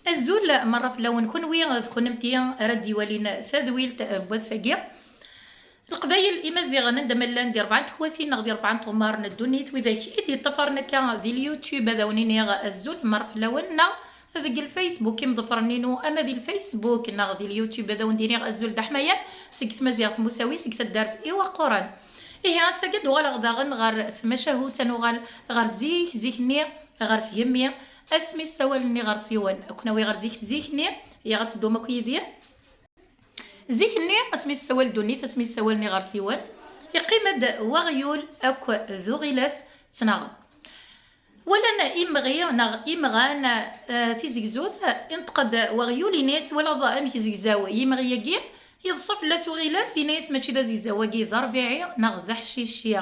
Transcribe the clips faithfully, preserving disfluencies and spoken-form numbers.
Azul merra fell-awen kunwi d kunemti ara d-iwalin tadwilt n wass-agi. Leqbayel imaziɣen anda ma llan di rebɛa n tekwatin neɣ di rebɛa n tɣemmar n ddunit, widak i d-yeṭṭafaren akka di YouTube ad awen-iniɣ azul merra fell-awen, neɣ deg lfacebook imḍefren-inu ama di lfacebook neɣ di lYouTube ad awen-d-iniɣ azul d aḥmayan seg tmaziɣt n Musawi seg taddart Iwaqquren. Ihi ass-agi ad uɣaleɣ daɣen ɣer tmacahut, ad nuɣal ɣer zik, zik-nni ɣer tgemmi, asmi ssawalen iɣersiwen. Ad ken-awiɣ ɣer zik, zik-nni, yaɣ ad teddum akk yid-i. Zik-nni, asmi tessawal ddunit, asmi ssawalen iɣersiwen, iqqim-d weɣyul akk d uɣilas ttnaɣen. Walan imɣi neɣ imɣan, eh, tizegzut, inṭeq-d weɣyul, yenna-yas: "Twalaḍ amek zegzaw yimɣi-agi?" Yeḍsa fell-as uɣilas, yenna-yas: "Mačči d azegzaw wagi, d arbiɛi neɣ d aḥcici."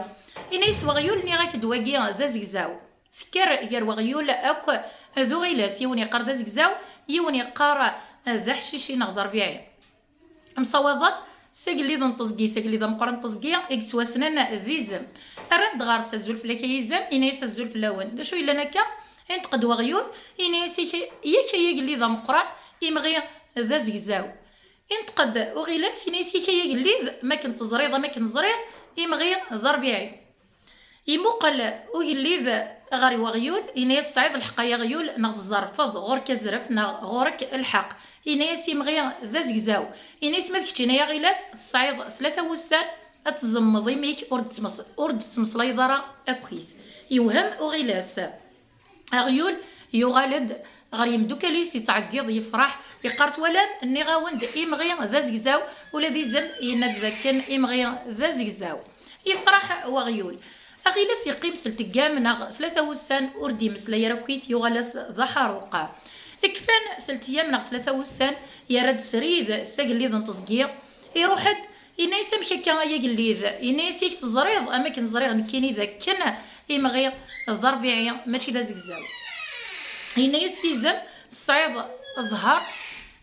Yenna-yas weɣyul: "Nniɣ-ak-d wagi d azegzaw." Tekker gar weɣyul akk d uɣilas, yiwen yeqqar d azegzaw, yiwen yeqqar d aḥcici neɣ d arbiɛi. Msawaḍen s agellid n teẓgi, s agellid ameqqran n teẓgi i yettwassnen d izem. Rran-d ɣer-s: "Azul fell-ak ay izem", yenna-yas: "Azul fell-awen." D acu yellan akka? Inṭeq-d weɣyul, yenna-yas: "Yak, yak ay agellid ameqqran, imɣi d azegzaw." Inṭeq-d uɣilas, yenna-yas: "Yak ay agellid, ma akken teẓriḍ, am akken ẓriɣ, imɣi d arbiɛi." Imuqel ugellid ɣer weɣyul, yenna-yas: "Tesɛiḍ lḥeqq ay aɣyul, neɣ tzerfeḍ, ɣur-k azref neɣ ɣur-k lḥeqq." Yenna-yas: "Imɣi d azegzaw." Yenna-yas: "Ma d keččini ay aɣilas, tesɛiḍ tlata wussan ad tzemmeḍ imi-k, ur d-ttmes-, ur d-ttmeslayeḍ ara akkit." Yewhem uɣilas. Aɣyul yuɣal-d ɣer yimdukal-is, yettɛeggiḍ, yefṛeḥ, yeqqar: "Twalam, nniɣ-awen-d imɣi d azegzaw, ula d izem yenna-d dakken imɣi d azegzaw." Yefṛeḥ weɣyul. Aɣilas yeqqim telt eyyam neɣ tlata wussan ur d-yemmeslay ara akkit, yuɣal-as d aḥaruq. Kfan telt eyyam neɣ tlata wussan, yerra-d srid s agellid n teẓgi, iruḥ-d, yenna-yas: "Amek akka ay agellid?" Yenna-yas: "Yak teẓriḍ, am akken ẓriɣ nekkini d akken imɣi d arbiɛi, mačči d azegzaw." Yenna-yas: "Izem, tesɛiḍ zzher,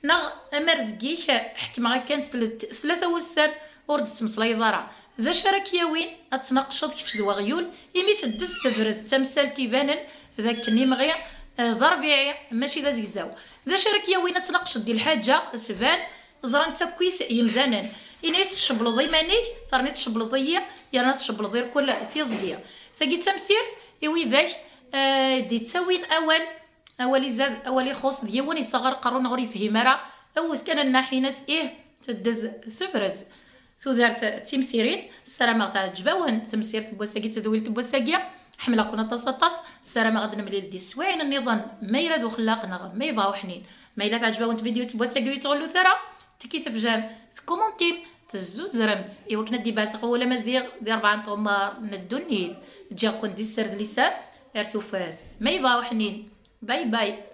neɣ amarezg-ik, ḥekmeɣ-ak kan s tlet-, s tlata wussan ur d-tettmeslayeḍ ara. D acu ara k-yawin ad tnaqceḍ kečč d weɣyul, imi teddez tebrez d tamsalt ibanen d akken imɣi, eh, d arbiɛi, mačči d azegzaw? D acu ara k-yawin ad tnaqceḍ di lḥaǧa tban ẓran-tt akkit yemdanen?" Ini-as: "Tcewwleḍ iman-ik, terniḍ tcewwleḍ-iyi, yerna tcewwleḍ irkul tiẓgi." Tagi d tamsirt i widak, eh, d-ittawin awal, awal izad, awal ixuṣ, d yiwen yessaɣer aqerru neɣ ur yefhim ara, awet kan nnaḥ, ini-as: "Ih, teddez tebrez." Tudert d timsirin, ssarameɣ teɛǧeb-awen temsirt n wass-agi d tedwilt n wass-agi. Ḥemmleɣ-ken aṭas, aṭas. Ssarameɣ ad nemlil di teswiɛin nniḍen, ma yella d uxellaq neɣ ma yebɣa uḥnin. Ma yella teɛǧeb-awen tvidyut n wass-agi ur yettɣellut ara, tekki tefjam, tkumuntim, tezzuzrem-tt i wakken ad d-ibeɛseq wawal amaziɣ di rebɛa n tɣemmar n ddunit. Ǧǧiɣ-ken di sser d liser, ar tufat ma yebɣa uḥnin. Bye bye.